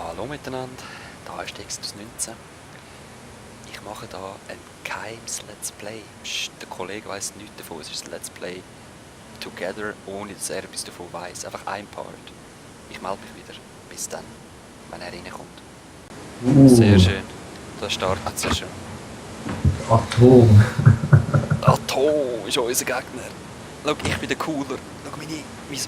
Hallo miteinander, da ist Exodus 19. Ich mache da ein geheimes Let's Play. Psst, der Kollege weiss nichts davon, es ist ein Let's Play together, ohne dass er etwas davon weiss. Einfach ein Part. Ich melde mich wieder. Bis dann, wenn er reinkommt. Sehr schön. Da startet es ja schon. Atom. Atom ist unser Gegner. Schau, ich bin der Cooler. Schau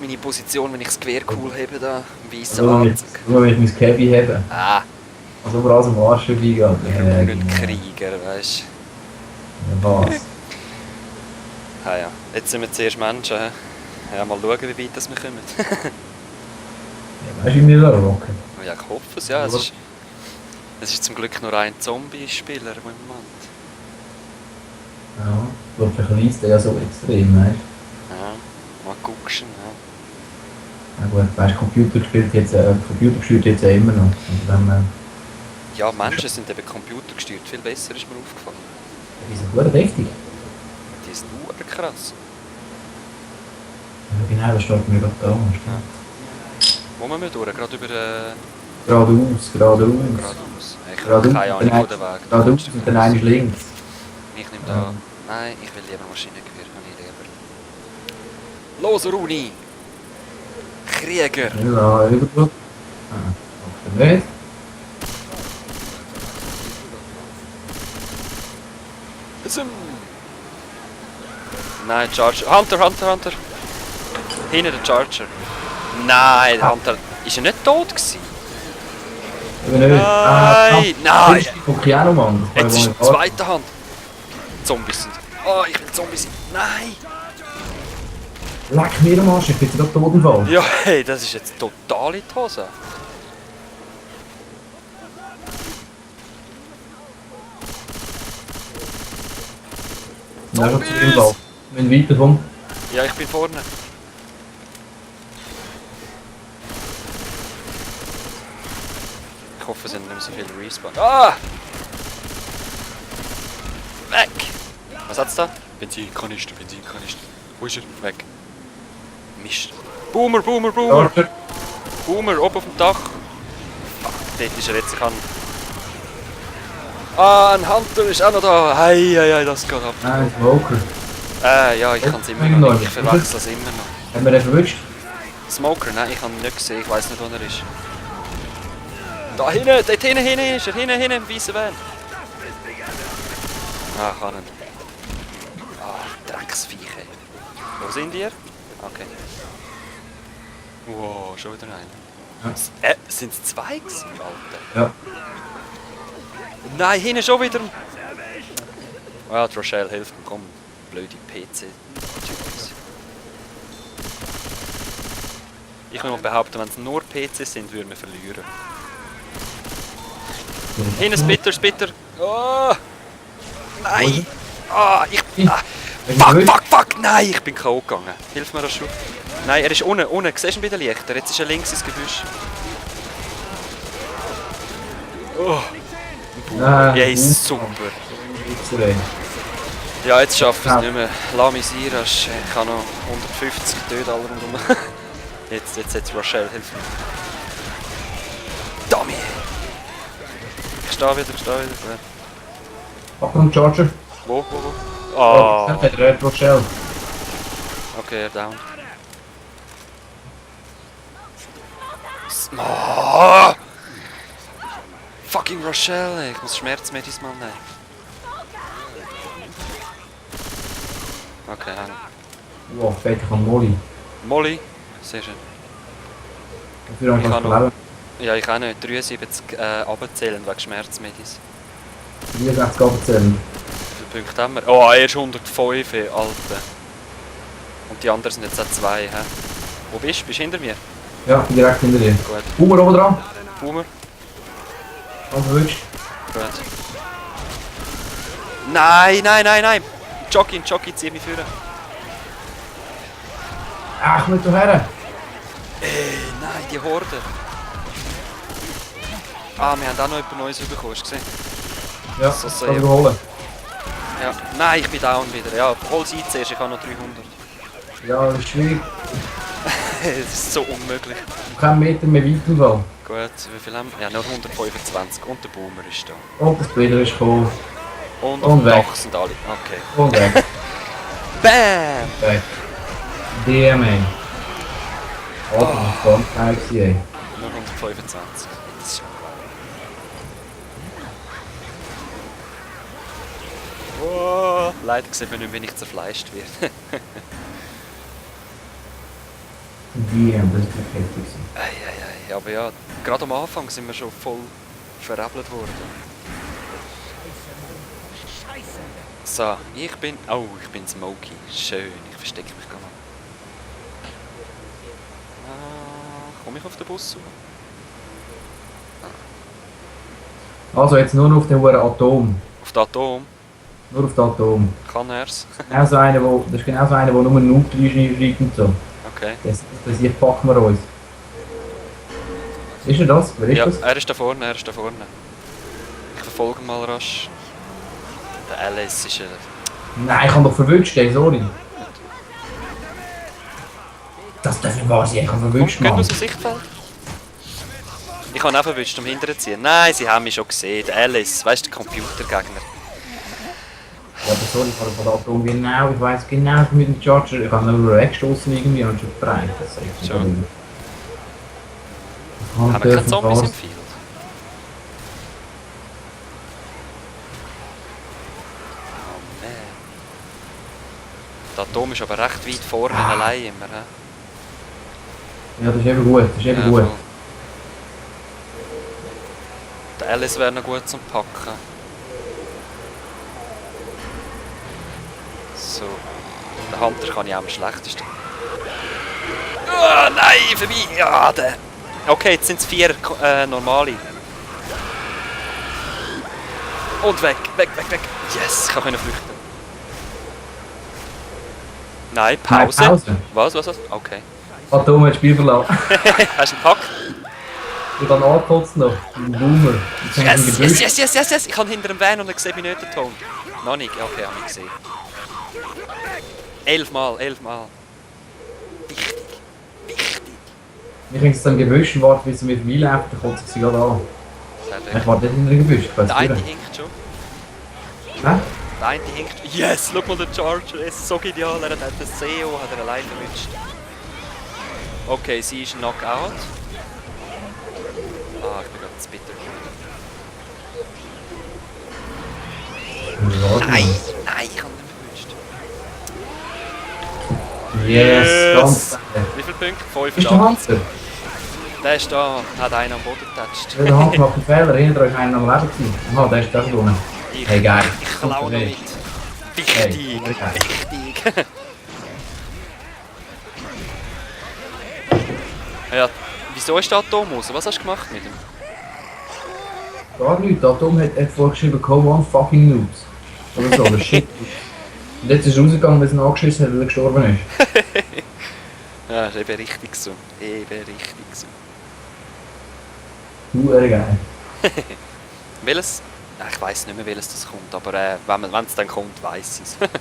meine Position, wenn ich das Gewehr cool habe, da im weißen Anzug. Wenn ich mein Cabby habe. Ah. Also überall aus dem Arsch vorbeigeht. Nicht Krieger, weißt du. Ja, was? Ah ja, jetzt sind wir zuerst Menschen. Ja, mal schauen, wie weit das wir kommen. Ja, weißt du, wie wir da rocken? Ja, ich hoffe es, ja. Es ist zum Glück nur ein Zombie-Spieler im Moment. Ja, ich glaube, verkleist ja so extrem, weißt du? Ja, mal gucken, ja. Ja gut, weißt du, Computer spielt jetzt ja immer noch. Und dann, ja, Menschen sind eben computergesteuert viel besser, ist mir aufgefallen. die sind gut richtig. Die sind nur krass. Ja, genau, das steht mir gerade da. Ja. Wo müssen wir durch? Gerade über... Geradeaus. Geradeaus. Ich habe keine Ahnung, wo der Weg ist. Geradeaus und dann einer links. Ich nehme da... Nein, ich will lieber Maschinengewehr. Los, Runi! Krieger! Ja, irgendwo. Ah, nicht. Nein, Charger. Hunter! Hinter der Charger. Nein, der Hunter... Ist er nicht tot gewesen? Nein! Nein! Jetzt ist die zweite Hand. Zombies sind... Oh, ich will Zombies sein. Nein! Leck mir am Arsch, ich bin gerade tot im Fall. Ja, hey, das ist jetzt total in die Hose. Ja, schon zu viel Ball. Wenn du weiterkommst. Ja, ich bin vorne. Ich hoffe, es sind nicht mehr so viele Respawn. Ah! Weg! Was hat's da? Benzinkanister. Wo ist er? Weg. Mist. Boomer! Boomer, oben auf dem Dach. Fuck, dort ist er jetzt. Ich kann... Ah, ein Hunter ist auch noch da. Hei, das geht ab. Nein, Smoker. Ja, ich kann es immer noch nicht. Ich verwechsel es immer noch. Haben wir den verwünscht? Smoker? Nein, ich habe ihn nicht gesehen. Ich weiß nicht, wo er ist. Da hinten! Dort hinten ist er! Hinten im weißen Van. Ah, ich kann ihn. Ah, Drecksviecher. Wo sind ihr? Okay. Wow, schon wieder einer. Ja. Sind es zwei gewesen, Alter? Ja. Nein, hinten schon wieder. Oh ja, die Rochelle hilft mir, komm. Blöde PC-Typen. Ich will mal behaupten, wenn es nur PCs sind, würden wir verlieren. Hinten Spitter. Oh! Nein! Ah, Fuck! Nein, ich bin K.O. gegangen. Hilf mir das schon. Nein, er ist unten. Siehst du ihn bei den Lichtern? Jetzt ist er links ins Gebüsch. Oh! Ja, super. Ja, jetzt schaffe ich es nicht mehr. Lass mich sein, ich habe noch 150 Töte alle rundum. Jetzt Rochelle, hilf mir. Dummy! Ich stehe wieder. Mach noch einen Charger. Wo? Oh! Der Rochelle. Okay, er down. Oh! Fucking Rochelle, ich muss Schmerzmedis mal nehmen. Okay, hang. Wow, fett, ich habe Molly. Molly? Sehr schön. Dafür Ich habe habe ich noch... Ja, ich auch nicht. 73 abzählen wegen Schmerzmedis. 63 abzählen. Wie viele Punkte haben wir? Oh, er ist 105, Alter. Und die anderen sind jetzt auch 2, hä? Wo bist du? Bist du hinter mir? Ja, ich bin direkt hinter dir. Gut. Boomer oben dran. Boomer. Was wünschst Gut. Nein! Jockey, zieh mich führen. Ach, nicht her. Nein, die Horde. Ah, wir haben auch noch etwas Neues bekommen, hast du gesehen? Ja, so das sehr. kann ich holen. Ja. Nein, ich bin down wieder. Ja, hol sie zuerst, ich habe noch 300. Ja, das ist schwierig. Das ist so unmöglich. Kein Meter mehr weit im Fall. Gut, wie viel haben wir? Ja, nur 125 und der Boomer ist da. Und der Spieler ist gekommen. Und Und auf dem weg. Dach sind alle. Okay. Und weg. BAM! Weg. DMA. Oh, das war ganz geil gewesen, ey. Nur 125. Das ist schon geil. Oh, leider sieht man nicht, wenn ich zerfleischt werde. DM, das ist nicht heftig gewesen. Ei, aber ja, gerade am Anfang sind wir schon voll verrabbelt worden. So, ich bin Smokey. Schön, ich verstecke mich gar nicht. Komme ich auf den Bus rauf? Also jetzt nur noch auf den hohen Atom. Auf den Atom? Nur auf den Atom. Kann er's? Das ist genau so einer, der nur einen Noob reinschreibt und so. Okay. Das hier packen wir uns. Ist er das? Wer ist Ja, das? er ist da vorne. Ich verfolge ihn mal rasch. Der Alice ist Nein, ich habe doch verwünscht, ey, sorry. Das darf nicht wahr sein, ich habe verwünscht, Komm, geh Mann. aus dem Sichtfeld. Ich habe ihn auch verwünscht, um hinterher zu ziehen. Nein, sie haben mich schon gesehen. Der Alice, weißt du, der Computergegner. Ja, aber sorry, ich habe von der Atom genau, ich weiss genau mit dem Charger, ich habe nur weggestoßen irgendwie und schon bereit. Das ist echt Schon. Haben wir keine Zombies im Field? Oh man. Der Atom ist aber recht weit vorne allein immer. He? Ja, das ist eben gut, das ist eben gut. Voll. Der Alice wäre noch gut zum Packen. So. Der Hunter kann ich auch am schlechtesten. Oh, nein, vorbei! Ja, der. Okay, jetzt sind es 4 normale. Und weg. Yes, ich kann flüchten. Nein, Pause. Nein, Pause. Was? Okay. Atom hat das Spiel verlassen. Hast du einen Pack? Ich habe angekotzt noch, im Boomer. Yes! Ich kann hinter dem Van und ich sehe mich nicht den Ton. Noch nicht? Okay, habe ich gesehen. 11 Mal. Wichtig. Ich habe jetzt dann Gebüsch und warte, bis er mit mir läuft, dann kommt sie gerade an. Ich warte nicht in der Gebüsch, ich weiß Der eine nicht. hinkt schon. Hä? Der eine hinkt. Yes, schau mal den Charger, es ist so genial, er hat den CEO, hat er allein verwünscht. Okay, sie ist Knockout. Ah, ich bin gerade bitter. Nein, ich habe ihn verwünscht. Yes, ganz geil. Wie viele Punkte? Ist der 85. Hunter? Der ist da, hat einen am Boden getatscht. Der Hunter macht einen Fehler, hinter euch einer am Leben gewesen. Aha, der ist das gewonnen. Hey, geil. Ich klaue noch mit. Wichtig, Hey, wichtig. Ja, wieso ist der Atom raus? Was hast du gemacht mit ihm? Gar nichts, der Atom hat vorgeschrieben, come on fucking noobs. Oder so, oder shit. Und jetzt ist er rausgegangen, weil er ihn angeschissen hat, weil er gestorben ist. Ja, ist eben richtig so. Geil. Welches? Ich weiss nicht mehr, welches das kommt, aber wenn es dann kommt, weiss ich es. Das ist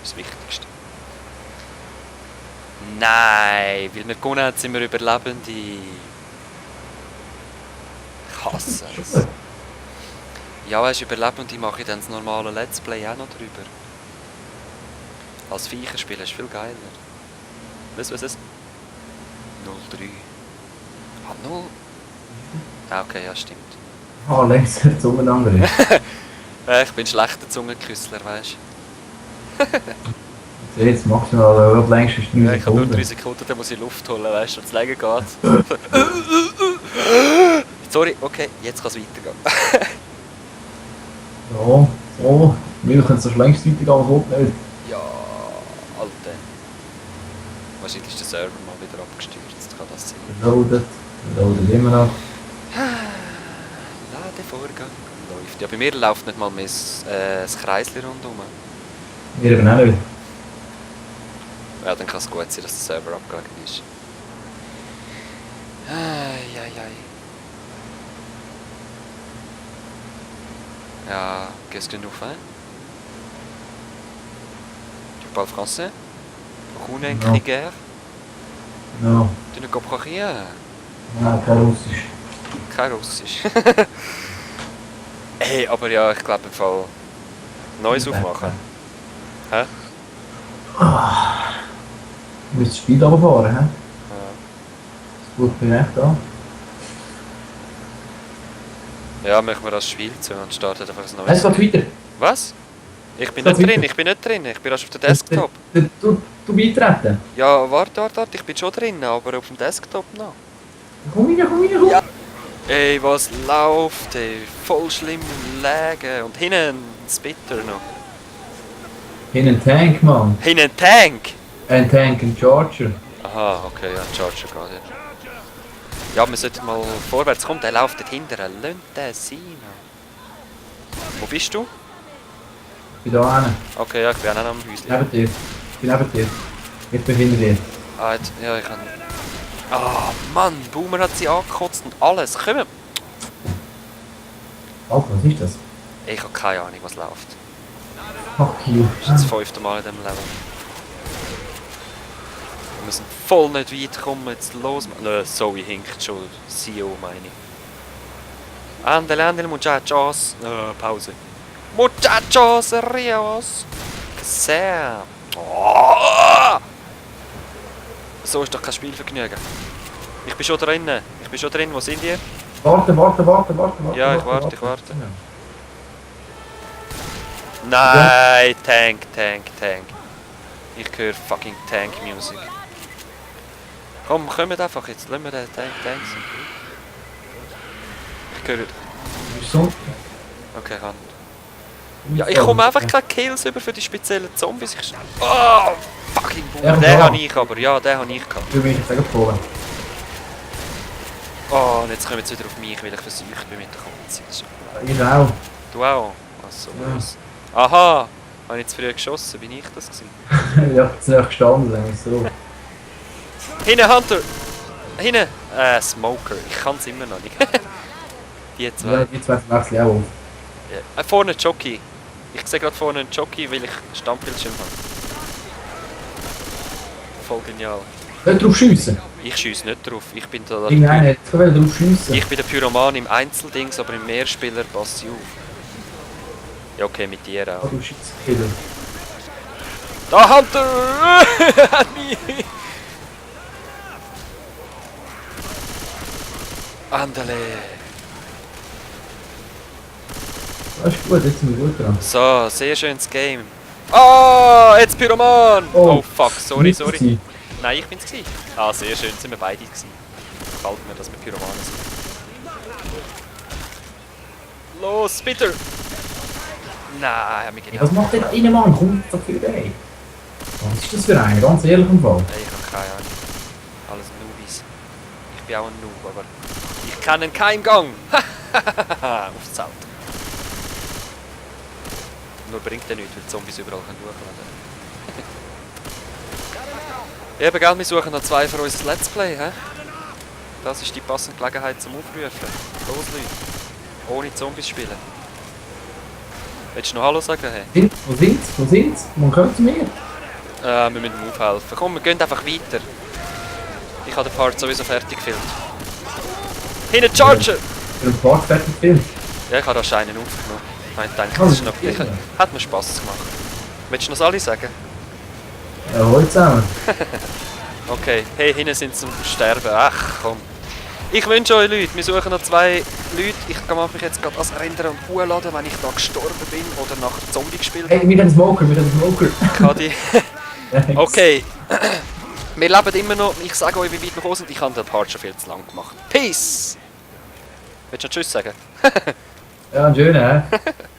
das Wichtigste. Nein, weil wir gewonnen haben, sind wir Überlebende. Ich hasse es. Ja, weißt du, Überlebende mache ich dann das normale Let's Play auch noch drüber. Als Viecher spielen ist viel geiler. Was? 03. Ah, 0? Ah, okay, ja, stimmt. Ah, längst der Zungenangriff. Ich bin schlechter Zungenküssler, weißt du. Jetzt maximal längst ist 9 Ja, ich habe nur 3 Sekunden. Sekunden, dann muss ich Luft holen, weißt du, und es länger geht. Sorry, okay, jetzt kann es weitergehen. Ja, so. Wir können es so längst weitergehen, aber es will nicht. Ja, Alter. Wahrscheinlich ist der Server mal wieder abgestürzt, kann das sein. Loadet immer noch. Ladevorgang läuft. Ja, bei mir läuft nicht mal mehr das Kreisli rundherum. Wir eben auch nicht. Ja, dann kann es gut sein, dass der Server abgelegen ist. Ja, qu'est-ce que nous fait? Tu parles français? Ohne ein Non. Krieger? Ja, Tu ne comprends rien? nein, kein Russisch. kein Russisch. Hey, aber ja, ich glaube im Fall... Neues aufmachen. Hä? Du musst das Spiel runterfahren, hä? Ja. Das Buch bin ich echt an. Ja, machen wir das Spiel zu und starten einfach ein neues. Es geht weiter. Was? Ich bin Es nicht geht drin, weiter. ich bin nicht drin. Ich bin erst auf dem Desktop. Du beitreten? Ja, warte, ich bin schon drin, aber auf dem Desktop noch. Komm rein. Ja. Ey, was läuft, ey? Voll schlimm Lägen. Und hinten ein Spitter noch. In einen Tank, Mann. Hinten ein Tank! Ein Tank, ein Charger. Aha, okay, ja, Charger gerade. Ja, wir sollten mal vorwärts kommen, der läuft dort hinten. Lass den sein. Wo bist du? Ich bin da hinten. Okay, ja, ich bin auch noch am Häuschen. Neben dir. Ich bin neben dir. Ich bin hinter dir. Ah, jetzt, ja, ich kann... Ah, Mann, Boomer hat sie angekotzt und alles. Komm! Alter, was ist das? Ich habe keine Ahnung, was läuft. Fuck you. Das ist das 5. Mal in diesem Level. Wir müssen voll nicht weit kommen, jetzt los. Nö, Zoe hinkt schon. CEO meine ich. Andele, muchachos. Pause. Muchachos, Rios. Sehr. Oh! So ist doch kein Spielvergnügen. Ich bin schon drinnen. Wo sind die? Warte. Ja, ich warte. Nein, Tank. Ich höre fucking Tank Music. Komm, kommt einfach jetzt. Lass mir den Tank sein. Ich höre... Wieso? Okay, kann. Ja, ich komme einfach keine Kills über für die speziellen Zombies. Oh, fucking Boomer. Den habe ich aber. Ja, den habe ich gehabt. Du bin ich sagen vorne. Oh, und jetzt kommen sie wieder auf mich, weil ich versucht bin mit der Katze. Ich auch. Du auch? Achso, Ja. was? Aha! Habe ich zu früh geschossen? Bin ich das gewesen? Ja, zu nahe gestanden, sagen wir so. Hinten, Hunter! Hinten! Smoker. Ich kann es immer noch nicht. Die zwei. Ja, die zwei wechseln auch auf. Ja. Vorne ein Jockey. Ich sehe gerade vorne einen Jockey, weil ich Standbildschirm habe. Voll genial. Nicht drauf schiessen. Ich schiesse nicht drauf. Ich bin da... Irgendeiner hat drauf schiessen. Ich bin der Pyroman im Einzeldings, aber im Mehrspieler passe ich auf. Ja, okay, mit dir auch. Ah, du Scheisskiller. Da, Hunter! Andale! Das ist gut, jetzt sind wir gut dran. So, sehr schönes Game. Oh, jetzt Pyroman! Oh, fuck, sorry. Nicht gewesen. Nein, ich bin's gewesen. Ah, sehr schön, sind wir beide gewesen. Gefällt mir, dass wir Pyromanen sind. Los, bitte! Nein, hab mich genau. Was macht der da rein, Mann? Kommt dafür rein. Was ist das für einer? Ganz ehrlich im Fall. Ich habe keine Ahnung. Alles Noobies. Ich bin auch ein Noob, aber ich kann einen Keimgang! Aufs Zelt. Nur bringt er nichts, weil die Zombies überall durchladen. Eben, gell, wir suchen noch 2 für unser Let's Play, hä? Das ist die passende Gelegenheit zum Aufrufen. Los, Leute. Ohne Zombies spielen. Willst du noch Hallo sagen, hey? Wo sind's? Man kommt zu mir. Wir müssen ihm aufhelfen. Komm, wir gehen einfach weiter. Ich habe den Part sowieso fertig gefilmt. Hinten Charger! Für einen Part fertig Film. Ja, ich habe da Scheine aufgenommen. Ich denke, das ist noch... Hat mir Spass gemacht. Willst du noch alle sagen? Ja, hol zusammen. Okay, hey, hinten sind sie zum Sterben. Ach komm. Ich wünsche euch Leute, wir suchen noch 2 Leute. Ich kann mich jetzt gerade ans Erinnern und hochladen, wenn ich da gestorben bin oder nach Zombie gespielt habe. Hey, wir haben Smoker. Ich habe die... Okay. Wir leben immer noch. Ich sage euch, wie weit wir gekommen sind. Ich habe den Part schon viel zu lang gemacht. Peace! Willst du noch Tschüss sagen? Ja, schön, hä?